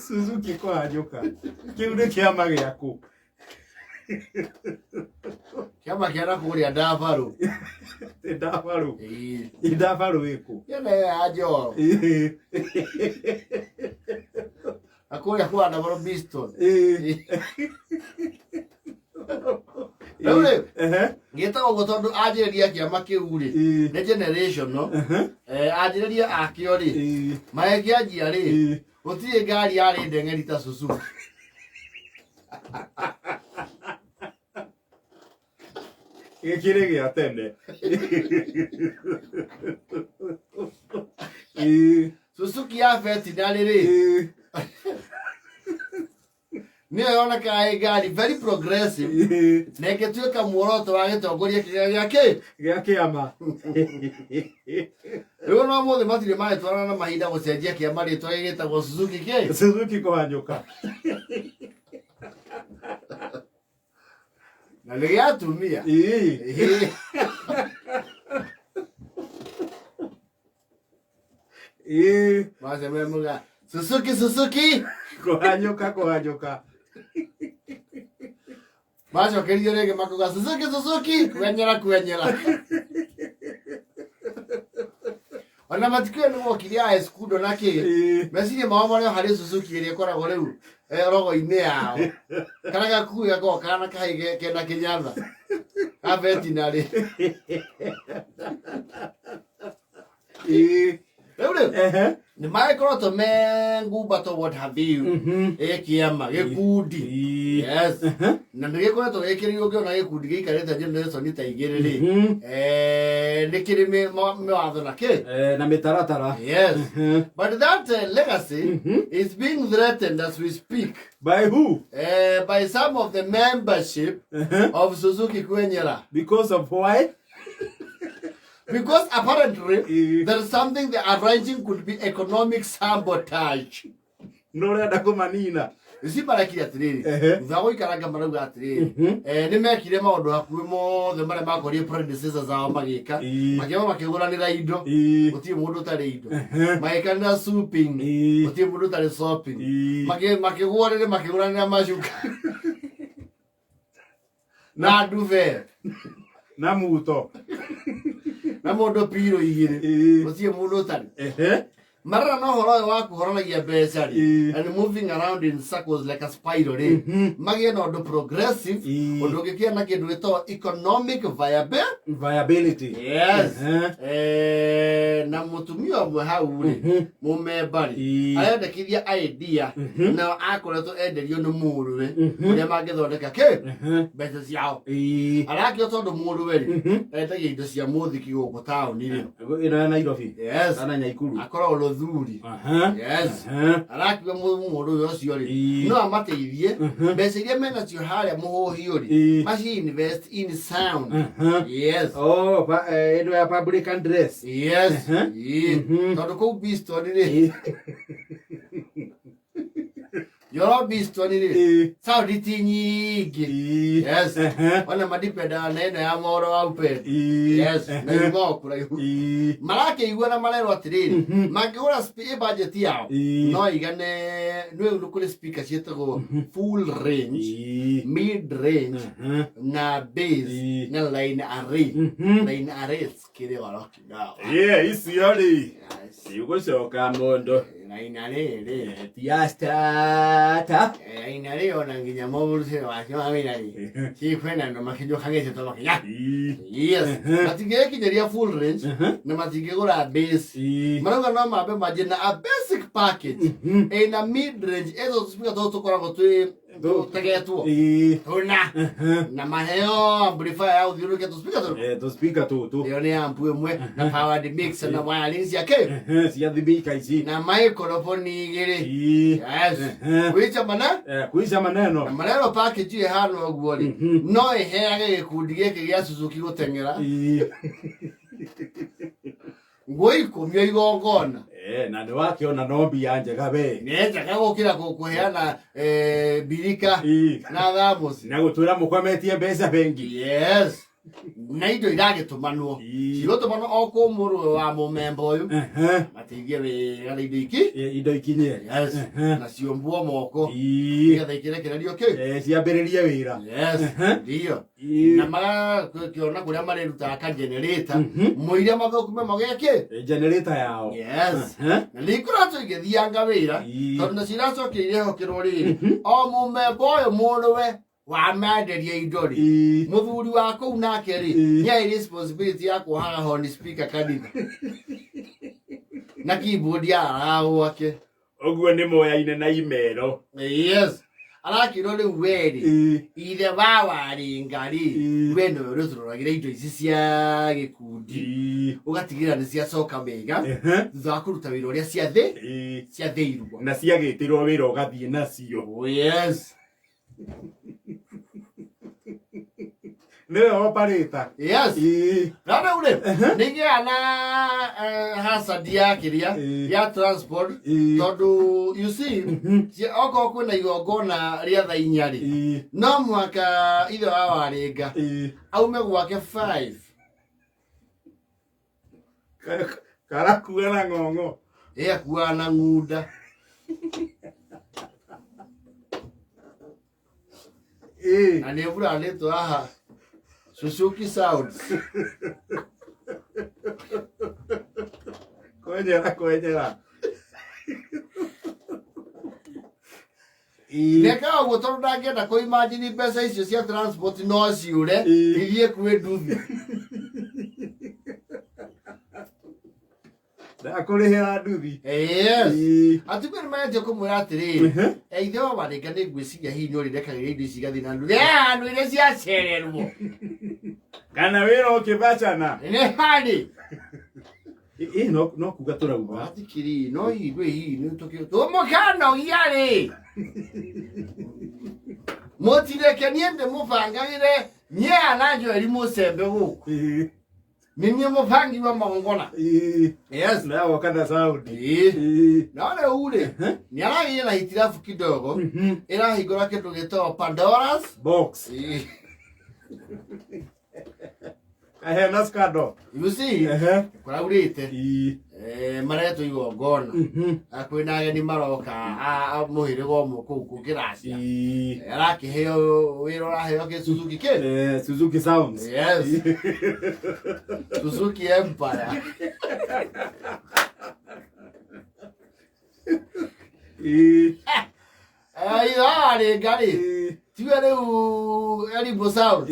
Suzuki kũhanyũka kĩu nĩ kĩama gĩaku. Kĩama kĩa na kũrĩa Ndabarũ. Ndabarũ? Ĩĩ. Ndabarũ ĩkũ? Kĩama ĩyo ya Njoro. Na kũrĩa kwa Ndabarũ Biston. Rĩu rĩ, gĩtagwo ũguo tondũ anjĩrĩria kĩama kĩu rĩ, nĩ generational. Anjĩrĩria akĩo rĩ, magĩkĩanjia rĩ, gũtirĩ ngari yarĩ ndeng'eri ta Suzuki. Gĩkĩrĩ gĩa tene. Suzuki ya veterinary rĩ, nĩyo yonekaga ĩ ngari very progressive na ĩngĩtuĩka muoroto wa gĩtongoria kĩrĩa gĩa kĩ Gĩa kĩama. Rĩu no mũthĩ matirĩ marĩtwarana na mahinda gũcenjia kĩama rĩtwa gĩgĩtagwo Suzuki kĩ. Suzuki kũhanyũka. Na nĩ gĩa atumia. Ĩĩ. Ĩĩ. Macememuga Suzuki, Suzuki kũhanyũka, kũhanyũka. Macokerio rĩngĩ makuga Suzuki, Suzuki kwenyera, kwenyera. Ona matikĩũĩ nĩ wokire ya Escudo na kĩ. Meciria mao marĩ o harĩ Suzuki ĩrĩa ĩkoragwo rĩu rogo-inĩ yao, kana gakui gakoragwo kana kahĩ kena kĩnyatha ka vetinarĩ. Rĩu rĩ, nĩ magĩkoretwo me ngumba to what have you. Ĩ kĩama gĩkundi. Yes. Na nĩ gĩkoretwo gĩkĩrĩirwo ngĩona gĩkundi gĩikarĩte generation ta igĩrĩ rĩ, nĩ kĩrĩ mĩwatho na kĩ. Na mĩtaratara. Yes. But that legacy is being threatened as we speak. By who? By some of the membership of Suzuki Kwenyera. Because of why? Because apparently there is something they are arranging, could be economic sabotage. No ũrenda kũmanina. Ici marekire atĩrĩrĩ, thutha wa gũikaranga marauga atĩrĩrĩ, nĩ mekire maũndũ hakuhĩ mothe marĩa makorire predecessors ao magĩka. Makĩamba makĩgũranĩra indo. Gũtirĩ mũndũ ũtarĩ indo. Magĩkanĩra shopping. Gũtirĩ mũndũ ũtarĩ shopping. Makĩgũa rĩrĩ makĩgũranĩra macuka na ndube Na muto. Na mũndũ piro igĩrĩ. Gũtirĩ mũndũ ũtarĩ. Marara na ũhoro ũyũ wa kũhoranagia mbeca rĩ, and moving around in circles like a spiral rĩ, magĩe na ũndũ progressive, ũndũ ũngĩkĩa na kĩndũ gĩtagwo economic viability. Viability. Yes. Na mũtumia ũmwe hau rĩ, mũmemba rĩ, arendekithia idea na akoretwo enderio nĩ mũrũwe ũrĩa mangĩthondeka kĩ mbeca ciao. Arakĩo tondũ mũrũwe rĩ, endagia indo cia mũthiki gũkũ taũni rĩ. Ĩno ya Nairobi? Yes. Kana Nyaikuru? Akoragwo Rũthuri. Yes. Arakiuga mũndũ ũyũ ũcio rĩ, no amateithie mbeca iria menacio harĩa mũhũhiũ rĩ, maci invest in sound. Yes. Oh, ĩno ya public address. Yes. Ĩĩ. Tondũ kũu Biston rĩ, Njoro Biston rĩ, sound ti nyingĩ. Yes. Ona madipendaga na ĩno ya mohoro wa upendo. Yes. Na yumaga kũraihu. Marakĩigua na marerwo atĩrĩrĩ, mangĩgũra budget yao no igane nĩ nĩ kũrĩ speaker ciĩtagwo full range, mid range na bass na line array. Line array cikĩrĩ goro kibao. Yeah, icio rĩ ciũgũcoka mũndũ. Line array rĩ, Tia starter. Line array ona nginya mũrutĩre wacio wa wĩra rĩ, cikwenda andũ makĩnjũkagĩte to makinya. Yes. Matingĩgĩkinyĩria full range na matingĩgũra bass. Marauga no mambe manjie na a basic package ĩna mid range, ĩzo speaker tũtũ tũkoragwo twĩ tũtegetwo tũna na maheo amplifier ya gũthiũrũrũkia tũspeaker tũrũ. Tũspika tũtũ. Ĩyo nĩ amp ĩmwe na powered mixer na wiring ciake Cia thibika ici. Na microphone igĩrĩ. Yes. Kuicha mana. Kuicha maneno. Na marero package ĩhana ũguo rĩ, no ĩheage gĩkundi gĩkĩ gĩa Suzuki gũteng'era nguo 10 o igongona. Na nĩ wakĩona no mbia njega we. Nĩ njega gũkĩra kũheana mbirika na thamusi. Na gũtwĩra mũkometie mbeca bengi. Yes. Na indo iragĩtũmanwo, cigũtũmanwo o kũ mũrũwe wa mũmemba ũyũ mateithie wega na indo iki Indo ikinye. Yes. Na ciombwo moko nĩgetha ikĩrekererio kĩ Ciambĩrĩrie wĩra. Yes, ndio. Na magakĩona kũrĩa marĩrutaga ka generator mũire mathũkume magekĩ Generator yao. Yes. Na nĩ ikoretwo igĩthianga wĩra, tondũ nacio iracokia irehokerwo rĩrĩ o mũmemba ũyũ mũrũwe wa menderia indo rĩ, mũthuri wa kũu nake rĩ, nĩ arĩ responsibility ya kuohaga horn speaker kanitha na keyboard ya gwake. Ũguo nĩ moyaine na imero. Yes, arakĩrwo rĩu werĩ ithe wa waringa rĩ, we nĩwe ũrĩtũroragĩra indo ici cia gĩkundi, ũgatigĩrĩra nĩ ciacoka wega thutha wa kũruta wĩra ũrĩa ciathĩ ciathĩirwo. Na ciagĩtĩrwo wĩra ũgathiĩ nacio. Oh, yes. Nĩwe operator. Yes. Na rĩu rĩ, nĩ igĩaga na hazard ya kĩrĩa ya transport, tondũ you see, okorwo kwĩna igongona rĩa thaa 4 rĩ, no mũhaka ithe wa warĩnga aume gwake 5. Karakua na ng'ong'o. Ĩ akuaga na ng'unda. Na nĩ ĩburanĩtwo haha Suzuki Sounds. Kwenyera kwenyera. Nekaga ũguo tondũ ndangĩenda kũ imagine mbeca icio cia transport no ciũre ithiĩ kwĩ nduthi. Ndakũrĩhĩra nduthi. Yes. Atumia nĩ magetie kũmwĩra atĩrĩrĩ, "Eh, ithe wa warĩnga, nĩ ngwĩciria hihi nĩ ũrĩrekagĩria indo ici igathiĩ na nduthi." Andũ iria ciacererwo. Kana wĩra ũkĩbacana. Nĩ harĩ. Ĩ no kuga tũrauga. Wathikiri no hihi ndwĩ hihi nĩ tũkĩ tũmũkanogia rĩ, mũtireke niĩ ndĩmũbangagĩre niĩ ana Joeli mũcembe gũkũ, nĩ niĩ mũbangi wa magongona. Yes. Nawoka na sound. No rĩu rĩ, nĩ aragĩire na hitirabu kidogo ĩrahingũra kĩndũ gĩtagwo Pandora's box. Kahena scandal. You see, kũraurĩte, maretwo igongona. Kwĩna ageni maroka a mũhĩrĩga ũmwe kũu kũngĩracia. Arakĩheo wĩra, ũraheo kĩ Suzuki kĩ? Suzuki Sounds. Yes, Suzuki Empire. Itharĩ rĩ, tiwe rĩu Elibo Sound,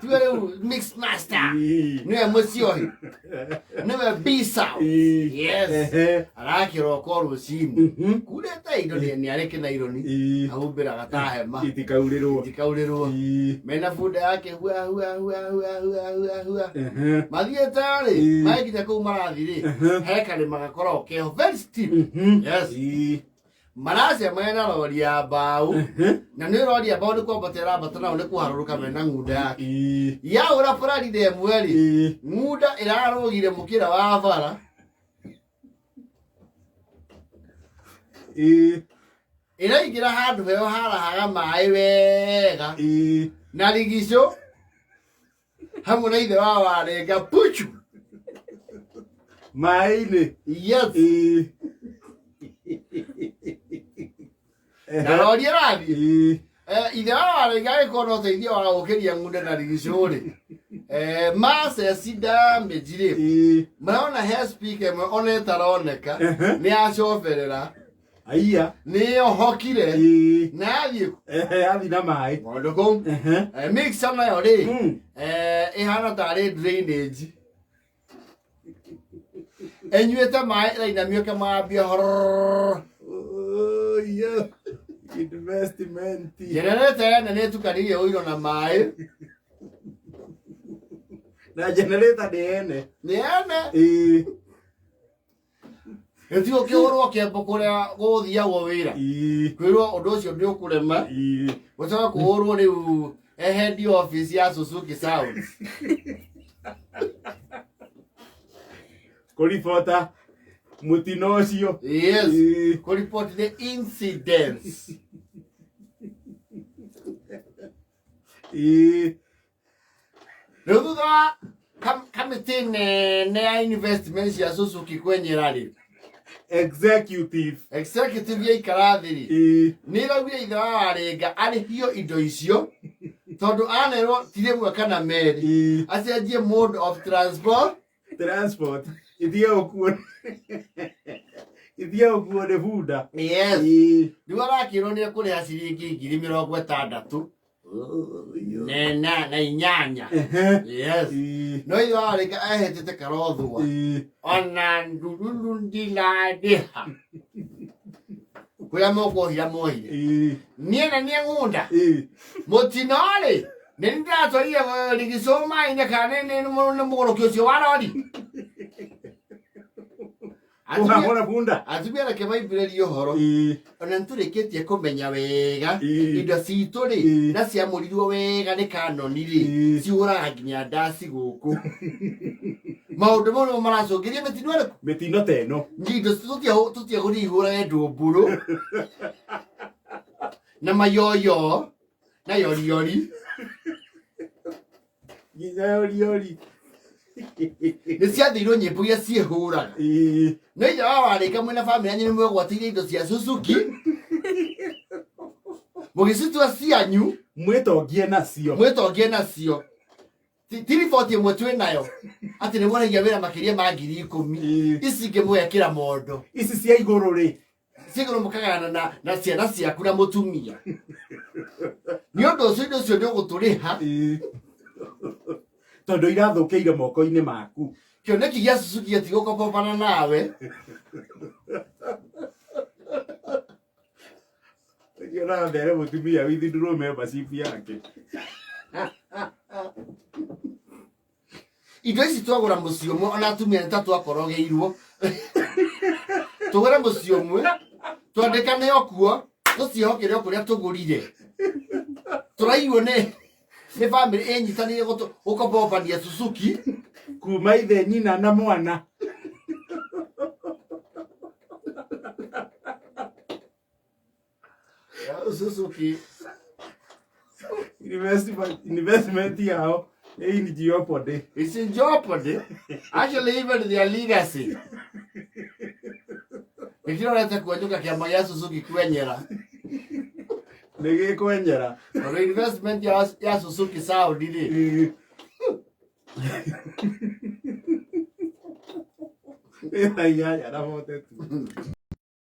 tiwe rĩu Mix Master, nĩwe mũciohi, nĩwe B Sound. Yes. Arakĩroka o rũcinĩ kurĩte indo, nĩ arĩ kĩnaironi ahumbĩraga ta hema. Itikaurĩrwo. Itikaurĩrwo. Mena bunda yake hua hua hua hua hua hua hua mathiĩte rĩ, magĩkinya kũu marathi rĩ, he karĩma gakoragwo keho very steep. Yes. Maracemania na rori ya mbaũ, na nĩ rori ya mbaũ nĩ kwambata ĩrambata, nao nĩ kũharũrũka mena ng'unda yake. Yaũra bararire ĩmwe rĩ, ng'unda ĩrarũgire mũkĩra wa bara. Ĩraingĩra handũ heo harahaga maĩ wega na rigicũ hamwe na ithe wa warenga puchu. Maĩ-inĩ. Yes. Na rori ĩrathiĩ. Ithe wa warenga agĩkorwo na ũteithio wa gũkĩria ng'unda na rigicũ rĩ, maceci damage rĩ, marona he speaker ĩmwe ona ĩtaroneka nĩ yacoberera. Aiya. Nĩ yohokire na yathiĩ. Athi na maĩ. Maũndũ kũu. Mixer nayo rĩ, ĩhana tarĩ drainage ĩnyuĩte maĩ, ĩrainamio kĩmambia horororo. Oh, yeah. Investment. Generator ene nĩ ĩtukanirie ũiro na maĩ. Na generator nĩ ene. Nĩ ene. Gĩtigo kĩhũrwo kĩambo kũrĩa gũthiagwo wĩra, kwĩrwo ũndũ ũcio ndĩ ũkũrema. Gũcoka kũhũrwo rĩu head office ya Suzuki Sounds. Kũribota mũtino ũcio. Yes. Kũ report the incidents. Rĩu thutha wa kamĩtĩ nene ya investment cia Suzuki kwenyera rĩ, Executive. Executive yaikara thĩ rĩ, nĩ ĩraugire ithe wa Warĩnga arĩhio indo icio tondũ anerwo ti rĩmwe kana merĩ acenjie mode of transport. Transport ithie ũkuo, ithie ũkuo nĩ bunda. Yes. Rĩu arakĩrwo nĩ ekũrĩha ciringi 60,000 na 8. Yes. No ithe wa Warĩnga ehĩtĩte karothua ona ndururu ndilandĩha kũrĩa mũkũhira mohire. Niĩ na niĩ ng'unda mũtino-rĩ, nĩ ndĩratwarire rigicũ maĩ-inĩ kana nĩ mũgũrũki ũcio wa rori. Ũhahũra bunda. Atumia reke maimbĩrĩrie ũhoro. Ona nĩtũrĩkĩtie kũmenya wega indo citũ rĩ, na ciamũrirwo wega nĩ kanoni rĩ, cihũraga nginya ndaci gũkũ. Maũndũ mau nĩmo maracũngĩria mĩtino ĩrĩkũ? Mĩtino ta ĩno. Indo tũtiagũrire ihũrage ndũmbũrũ na mayoyo na yoriyori. Nginya yoriori. Nĩ ciathĩirwo nyĩmbo iria ciĩhũraga. No ithe wa Warĩka mwĩna bamĩrĩ yanyu nĩ mwegwatĩire indo cia Suzuki mũgĩcitua cianyu. Mwĩtongie nacio. Mwĩtongie nacio. Ti riboti ĩmwe twĩ nayo atĩ nĩ mwonagia wĩra makĩria ma 10,000. Ici ingĩ mũgekĩra mondo. Ici cia igũrũ rĩ, cia igũrũ mũkagayana na ciana ciaku na mũtumia. Nĩ ũndũ ũcio indo icio nĩ ũgũtũrĩha. Tondũ irathũkĩire moko-inĩ maku. Kĩoneki gĩa Suzuki gĩtigũkobobana nawe. Ũrathere mũtumia withdraw membership yake. Indo ici twagũra mũciĩ ũmwe, ona atumia nĩ ta twakorogeirwo. Tũgũre mũciĩ ũmwe, twandĩkane o kuo, tũciĩhokere o kũrĩa tũgũrire. Tũraiywo nĩ bamĩrĩ ĩnyitanĩire gũkombobania Suzuki. Kuma ithe, nyina na mwana. Suzuki. Investment yao in jeopardy. It's in jeopardy. Actually, even their legacy. Nĩkĩrorete kuonjoka kĩama gĩa Suzuki kwenyera. Nĩ gĩkwenyera. Tondũ investment ya Suzuki Saudi rĩ, Ĩ thaa 8:42.